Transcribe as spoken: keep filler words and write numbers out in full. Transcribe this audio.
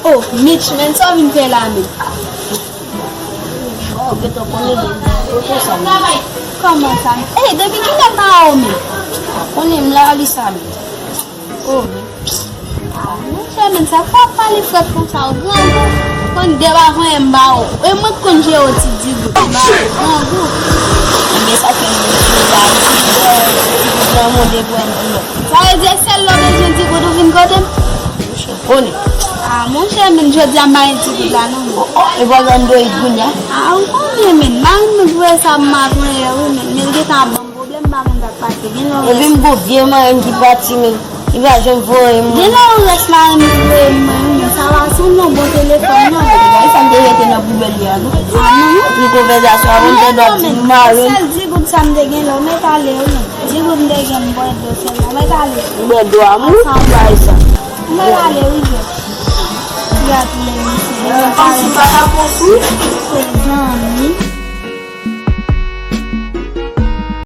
Oh, Mitch, men sa w vin fè la, men? Oh, gentan konnen de kote sa, men. Kòman sa? Eh, depi kilè m pa wè w, men? Konnen m la, li sa, men. Oh, men. Ah, monchè, men sa fè w ap pale frèt konsa, w grangou. Konn de pa konyen m ba w. E mwen k konn jere w ti di goud, m ba w grangou. Ebyen, sa fè m vin la, ti goud, ti goud nan mande pou m di lòt. Sa vle di, sèl lè w bezwen ti goud, ou vin kote m? Monchè, konnen. Ah, monchè, men jodi a, m pa gen ti goud la, non, men. Oh, oh, e pa gen andoyid kounye a? Ah, ou konnen, men. M pa renmen voye sa pou madanm, wi, men. Men l gentan ap ban m pwoblèm, m pa konn sa k pase. Gen lè ou rès. Epi m gon vye marenn ki pati, men. Li pa janm voye m. Gen lè ou rès marenn li voye m, mwen, men. Sa pa sanble yon bon telefòn, non. Gade sa m te jete nan poubèl yè a, non. Ah, non, non. Pou konvèsasyon, avan m te dwa di marenn. Sèl di goud sa m te gen la, ou mèt ale, wi, men. Di goud m te gen, m bwè dlo sèlman, ou mèt ale. M bwè dlo a, m wi, bay sa. M mèt ale, wi, jè. Gade, men, misye, men, pa pa pa konpri. Se zanmi.